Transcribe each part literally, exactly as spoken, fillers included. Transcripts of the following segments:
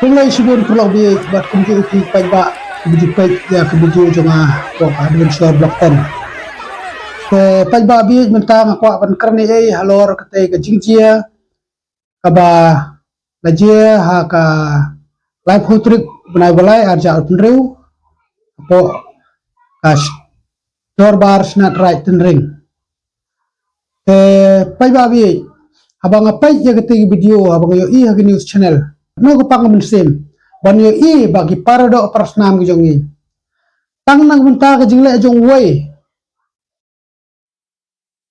Khublei shibun paralok baieit bad kumjuh ïa phi paidbah kiba ju peit ïa ka video jong nga hapoh ka Adventure Vlog ten. Te paidbah baieit, mynta nga kwah ban kren ei halor katei ka jingjia kaba la jia ha ka laiphew tarik bnai ba lai arhajar arphew hynriew hapoh ka sh-, Dorbar Shnat Raij Tynring. Te paidbah baieit, haba nga peit ïa katei ka video, haba nga ïohi ha ka news channel, no ka pang ka mynsiem ban ïohi ba ki para doh para snam ki jong ngi, tang na ka bynta ka jingleh jong uwei,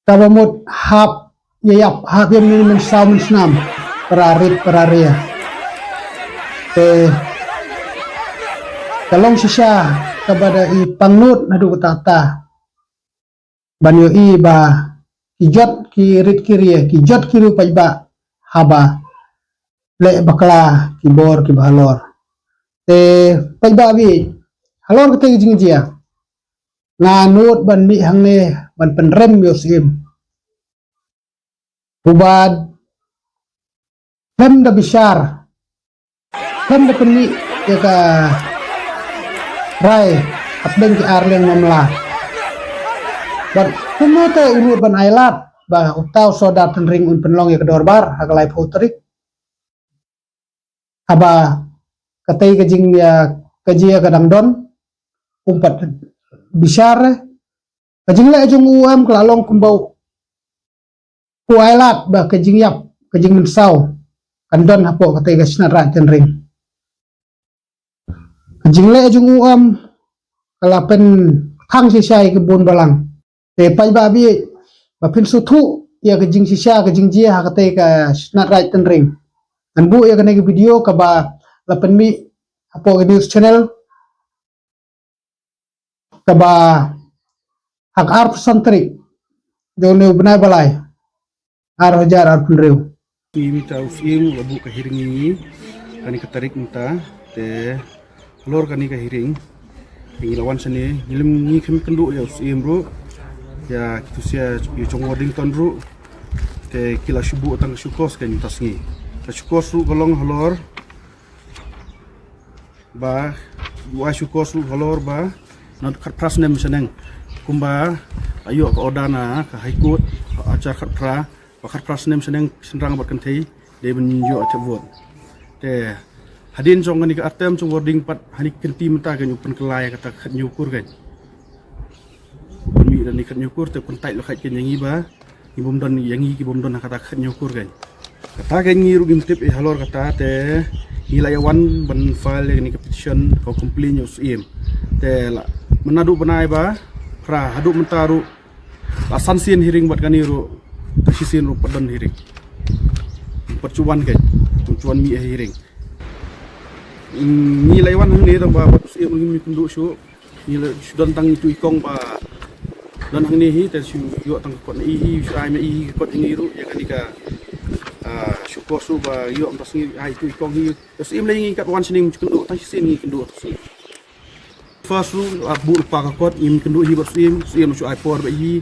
kaba mut hap ïa ïap, hap ïa mynsaw mynsnam, para rit para ria. Te ka long shisha kaba da i pangnud naduh katta katta ban ïohi ba ki jot ki rit ki ria, ki jot ki riew paidbah haba leh bakla ki bor kiba halor. Te paidbah baieit, halor katei ka jingjia, nga nud ban mih hangne ban pynrem ïa u Syiem uba khlem da bishar, khlem da pynmih ïa ka rai hapdeng ki ar liang mamla. Bad kumno te u nud ban ailad ba uta u Sordar Tynring un pynlong ïa ka dorbar ha ka laiphew tarik, haba katei ka jing, ïa, ka jia ka dang don, um pat bishar. Ka jingleh jong u em ka la long kumba u u ailad ba ka jingïap, ka jingmynsaw kan don hapoh katei ka Shnat Raij Tynring. Ka jingleh jong u em ka la pynthang shisha ïa ki bun balang. Te paidbah baieit, ba phin sngewthuh ïa ka jingshisha ka jingjia ha katei ka Shnat Raij Tynring, ngan buh ïa kane ka video kaba la pynmih hapoh ka news channel, kaba ha ka arphew san tarik jong une u bnai ba lai arhajar arphew hynriew. Mynta u Syiem u la buh ka hearing ïa ngi kane ka tarik mynta, te halor kane ka hearing ngi la wan shane, ngi lem ngi khlem kynduh ïa u Syiem ruh, ïa ki tu sia ïa jong Worthington ruh, te ki la shu buh tang ka show cause ka mynta sngi. Ka show cause ruh ka long halor ba u ai show cause ruh halor ba naduh khatphra snem shaneng, kumba la ïoh ka order na ka High Court ha arhajar khatphra, ba khatphra snem shaneng shynrang bad kynthei dei ban ïoh thep vote. Te hadien jong kane ka ar term jong Worthing pat ha kane ka kynti mynta kan ïoh pynkylla ïa kata ka khathynñiew kur kan. Ban mih da kane ka khathynñiew kur te kyntait lehkai kan ïa ngi ba ngi bym don, ïa ngi ki bym don ha kata ka khathynñiew kur kan. Kata kan ngi ruh ngim tip ïa halor kata, te ngi la ïa wan ban file ïa kane ka petition, ka complaint ïa u Syiem. Te la mynta naduh bnai ba phra haduh mynta ruh la san sien hearing bad kane ruh ka shisien ruh pat don hearing. Pat shu wan kan, shu wan mih hearing. Mm, ngi la ïa wan hangne tang ba bad u Syiem ruh ngim kynduh shuh. Ngi la shu don tang itu i kong ba don hangne hi, te shu ïoh tang ka kot na i hi, shu ai ma i hi ka kot hangne ruh ïa kane ka, ah, show cause ruh ba ïoh mynta sngi ai itu i kong hi. Te u Syiem la ïa ngi kat wan shane ngim kynduh, tang shisien ngi kynduh tang shisien. First ruh la buh lypa ka kot ngim kynduh hi bad u Syiem, u Syiem shu ai por bad i hi.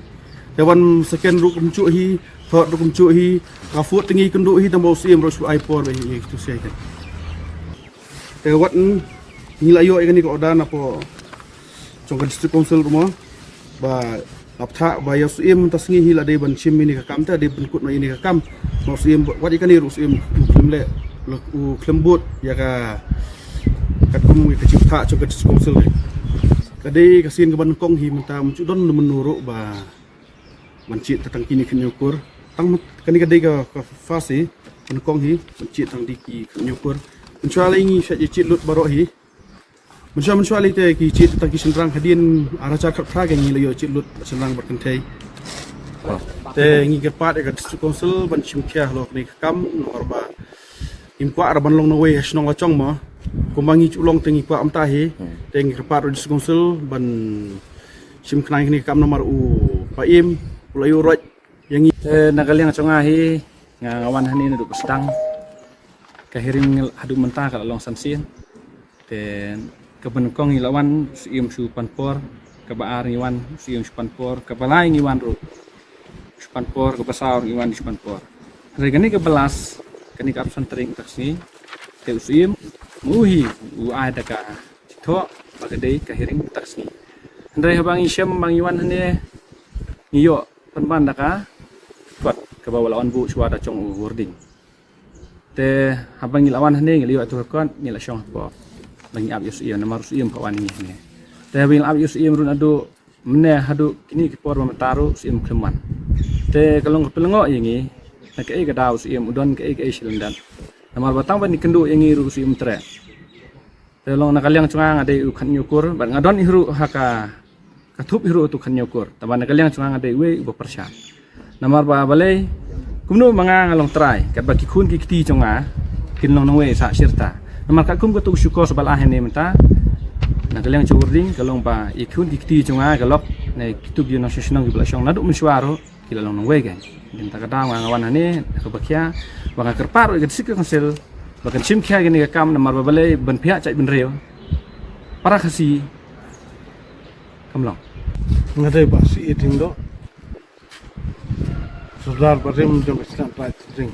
Te wan second ruh kumjuh hi, third ruh kumjuh hi, ka fourth te ngi kynduh hi, tang ba u Syiem ruh shu ai por bad i hi, tu sia kan. Te wat ngi la ïoh ïa kane ka order napoh jong ka District Council ruh mo, ba la bthah ba ïa u Syiem mynta sngi hi la dei ban shim ïa kane ka kam, te dei ban kut noh ïa kane ka kam. Mo u Syiem wat ïa kane ruh u Syiem u khlem leh, u khlem bud ïa ka katkum ïa ka jingbthah jong ka District Council. Ka dei ka sien kaba nyngkong hi mynta, ym ju don mynno ruh ba ban jied tang kine ki khathynñiew kur. Tang kane ka dei ka, ka first hi, nyngkong hi ban jied tang kine ki khathynñiew kur. Mynshuwa lei ngi shait jied lut baroh hi. Mynshuwa, mynshuwa lei te ki jied tang ki shynrang, hadien arhajar khatphra ka ngi la ïoh jied lut shynrang bad kynthei. Te ngi kyrpad ïa ka District Council ban shim khia halor kane ka kam, namar ba ngim kwah ruh ban long na wei ha shnong la jong mo. Kumba ngi ju long te ngi kwah mynta hi. Hmm. Te ngi kyrpad ruh District Council ban shim khia ïa kane ka kam namar u Bah Im u la ïuh roit ïa ngi. Te na ka liang jong nga hi, nga, nga wan hangne naduh ba sdang. Ka hearing haduh mynta ka la long san sien. Te kaba nyngkong ngi la wan, u Syiem shu pan por, kaba ar ngi wan, u Syiem shu pan por, kaba lai ngi wan ruh shu pan por, kaba saw ngi wan shu pan por. Hynrei kane kaba last, kane ka arphew san tarik mynta ka sngi, te u Syiem Mu hi u ai da ka jingthoh ba ka dei ka hearing mynta ka sngi. Hynrei haba ngi shem ba ngi wan hangne, ngi ïoh pynban da ka kot kaba u la wan buh shuwa da jong u Warding. Te haba ngi la wan hangne, ngi la ïoh ïa ka kot, ngi la shong hapoh ba ngi ap ïa u Syiem, namar u Syiem u wan ïa ngi hangne. Te haba ngi la ap ïa u Syiem ruh naduh mynne haduh kine ki por ba mynta ruh u Syiem u khlem wan. Te ka long ka pynlyngngoh ïa ngi, na kaei ka daw u Syiem u don kaei kaei shi lyndet. Namar ba tang ban ïakynduh ïa ngi ruh u Syiem u treh. Te long na ka liang jong nga, nga dei u khathynñiew kur, bad nga don hi ruh ha ka, ka thup hi ruh utu u khathynñiew kur. Tangba na ka liang jong nga, nga dei uwei uba pyrshah. Namar ba balei, kumno ma nga nga long trai, katba ki khun ki kti jong nga kin long nongwei sah shi rta. Namar katkum katu ka shukor ba la ai hangne mynta, na ka liang jong u Warding, ka long ba ïa ki khun ki kti jong nga, ka lok ne kitu ki nongshong shnong kiba la shong naduh mynshuwa ruh, ki la long nongwei kein. Te mynta ka daw nga, nga wan hangne da kaba khia ba nga kyrpad ruh ïa ka District Council ba kan shim khia ïa kane ka kam, namar ba balei, ban phiah jaitbynriew para Khasi kam long. Nga dei Bah C. A. Diengdoh, Sordar barim jong ka Shnat Raid Tynring.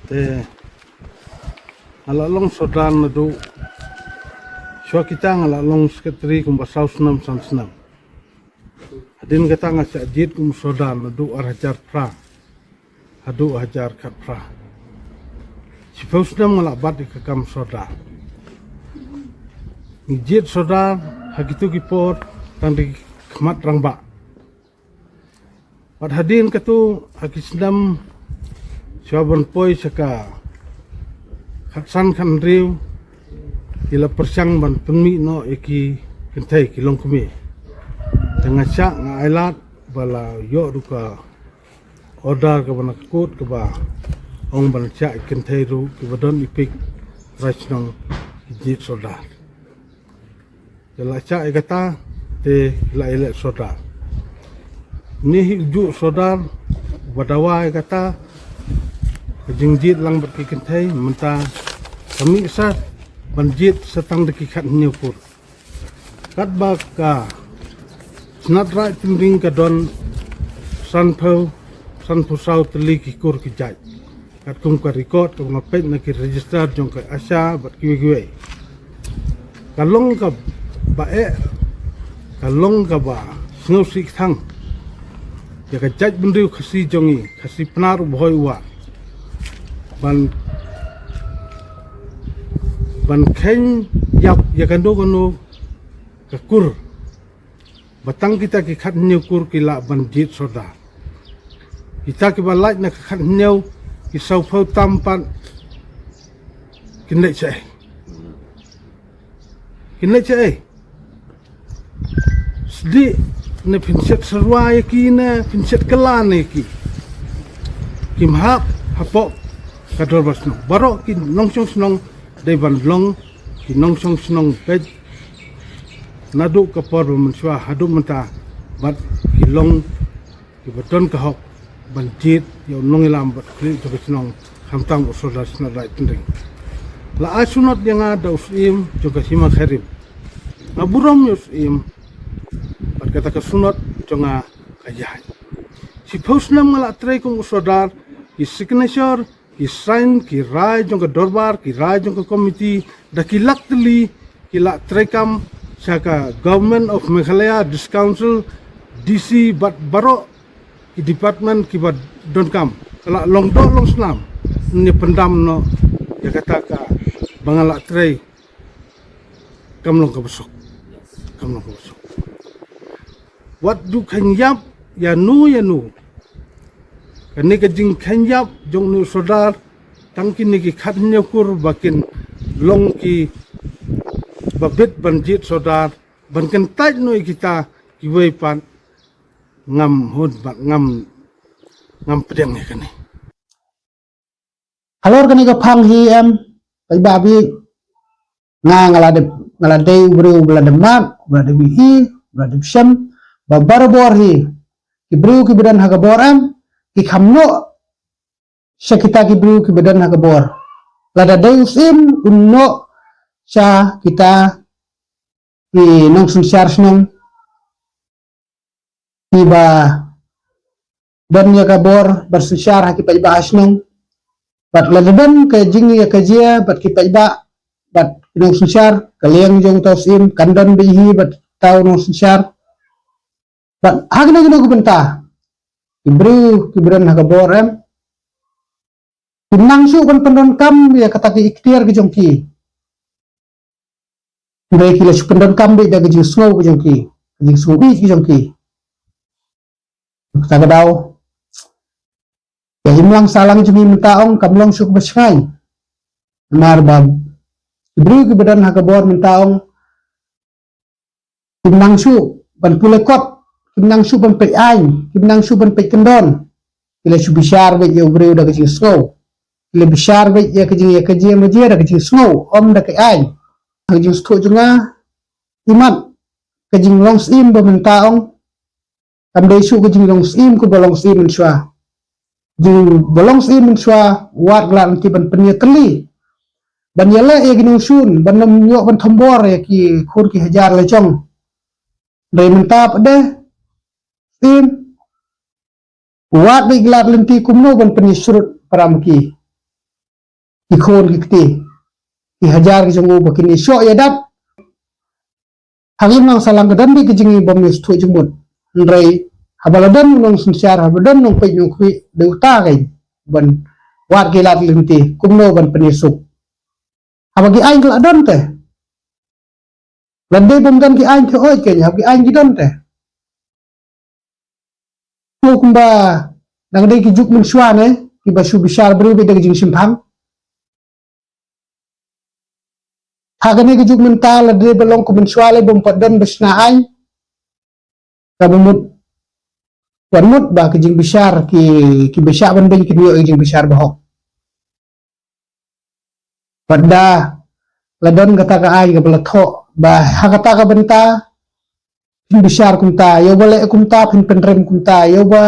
Te nga la long Sordar naduh, shuwa kita nga la long Secretary kumba saw snem, san snem. Hadien kata nga shah jied kum u Sordar naduh ar hajar phra haduh hajar khatphra. Shiphew snem nga la bat ïa ka kam Sordar. Ngi jied Sordar ha kitu ki por tang da ki khmat rangbah. Bad hadien katu, ha ki snem shuwa ban poi sha ka khatsan khathynriew, ki la pyrshang ban pynmih noh ïa ki kynthei ki longkmie. Te nga shah, nga ailad ba la ïoh ruh ka order kaba na ka court kaba ong ban shah ïa ki kynthei ruh kiba don i pik raij shnong ki jied Sordar. Te la shah ïa kata, te la ïaleh Sordar. Une hi ujuh Sordar uba dawa ïa kata, ka jingjied lang bad ki kynthei, mynta ka mih sa ban jied sa tang da ki khathynñiew kur. Katba ka Shnat Raid Tynring ka don sanphew, sanphew saw tylli ki kur ki jait. Katkum ka record kaba nga peit na ki register jong ka ASHA bad kiwei kiwei. Ka long kaba eh, ka long kaba sngewsih kthang ïa ka jaitbynriew Khasi jong ngi, Khasi Pnar, u Bhoi, u Wah, ban, ban kheiñ ïap ïa kano kano ka kur ba tang kita ki khathynñiew kur ki lah ban jied Sordar. Kita kiba lait na ka khathynñiew, ki sawphew tam pat, kin leit shaei? Kin leit shaei? Sdie ne phin shet syrwa ïa ki ne phin shet kylla ïa ki, kim hap hapoh ka dorbar shnong. Baroh ki nongshong shnong dei ban long ki nongshong shnong beit naduh ka por ba mynshuwa haduh mynta, bad ki long kiba don ka hok ban jied ïa u nongïalam bad u khlieh jong ka shnong, khamtam u Sordar Shnat Raid Tynring. La ai shnot ïa nga da u Syiem jong ka Hima Khyrim. Nga burom ïa u Syiem bad kata ka shnot jong nga ka ïaid. Shiphew snem nga la trei kum u Sordar, ki signature, ki sign, ki rai jong ka dorbar, ki rai jong ka komiti, da ki lak tylli ki la treikam sha ka Government of Meghalaya, District Council, D C bad baroh ki department kiba donkam. Ka la long doh long snam, ne pyndam noh ïa kata kaba nga la trei kam long kaba suk. Kam long kaba suk. Wat ju kheiñ ïap ïa no ïa no. Kane ka jingkheiñ ïap jong une u Sordar, tang kine ki khathynñiew kur ba kin long kiba bit ban jied Sordar, ban kyntait noh ïa kita kiwei pat, ngam hun bad ngam, ngam pdiang ïa kane. Halor kane ka phang hi em, paidbah baieit, nga nga la dep, nga la dei u briew uba la dep mad, uba la dep ïohi, uba la dep shem ba barabor hi ki briew kiba don ha ka bor em, ki kham noh sha kita ki briew kiba don ha ka bor. Lada dei u Syiem un noh sha kita ki nongsynshar shnong kiba don ïa ka bor ban synshar ha ki paidbah ha shnong. Bad lada don ka jingïakajia bad ki paidbah, bad ki nongsynshar, ka liang jong uta u syiem kan don beit hi bad uta u nongsynshar. Bad ha kine kino ki bynta, ki briew kiba don ha ka bor em, kim nang shuh ban pyndonkam ïa kata ki ikhtiar ki jong ki. Hynrei ki la shu pyndonkam beit da ka jingsngew ka jong ki, ka jingsngew ïeit ka jong ki. Kata ka daw, ka imlang sahlang jong ngi mynta ong kam long shuh kaba shngaiñ. Namar ba ki briew kiba don ha ka bor mynta ong kim nang shuh ban pule kot, kim nang shuh ban peit aiñ, kim nang shuh ban peit kyndon. Ki la shu bishar beit ïa u briew da ka jingsngew. Ki la bishar beit ïa ka jing, ïa ka jingmajia da ka jingsngew, ym da ka aiñ. Ka jingsngewthuh jong nga, imat ka jinglong syiem ba mynta ong kam dei shuh ka jinglong syiem kaba long syiem mynshuwa. Jingba long syiem mynshuwa, wat ka lad lynti ban pynïatylli, ban ïaleh ïa ki nongshun, ban nym ïoh ban thombor ïa ki khun ki hajar la jong. Hynrei mynta pat de, syiem, wat beit ka lad lynti kumno ban pynïashrut para ma ki, ki khun ki kti, ki hajar ki jong u ba kin ïashoh ïadat. Ha ka imlang sahlang ka don beit ka jingim bym ïasngewthuh jingmut. Hynrei haba la don u nongsynshar, haba don nongpeit nongkhmih, dei uta kein ban wad ki lad lynti kumno ban pynïasuk. Haba ki aiñ ki la don te, lada bym don ki aiñ te, oi kein, haba ki aiñ ki don te, to kumba dang dei ki juk mynshuwa ne, kiba shu bishar briew beit da ka jingshemphang. Ha kane ka juk mynta lada ba long kum mynshuwa lei bym pat don ba shna aiñ, kaba mut, wan mut ba ka jingbishar, ki, ki bishar ban beiñ kin ïoh ïa ka jingbishar ba hok. Bad da la don kata ka aiñ kaba la thoh ba ha kata ka bynta phin bishar kumta, ïa uba leh kumta phin pynrem kumta, ïa uba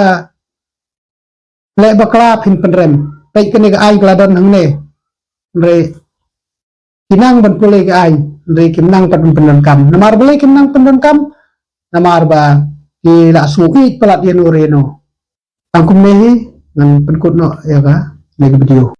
leh bakla phin pynrem. Peit kane ka aiñ ka la don hangne. Hynrei ki nang ban pule ka aiñ, hynrei kim nang pat ban pyndonkam. Namar balei kim nang pyndonkam? Namar ba ki la sngew ïeit palat ïano re ïano. Tang kumne hi, ngan pynkut noh ïa kane ka video.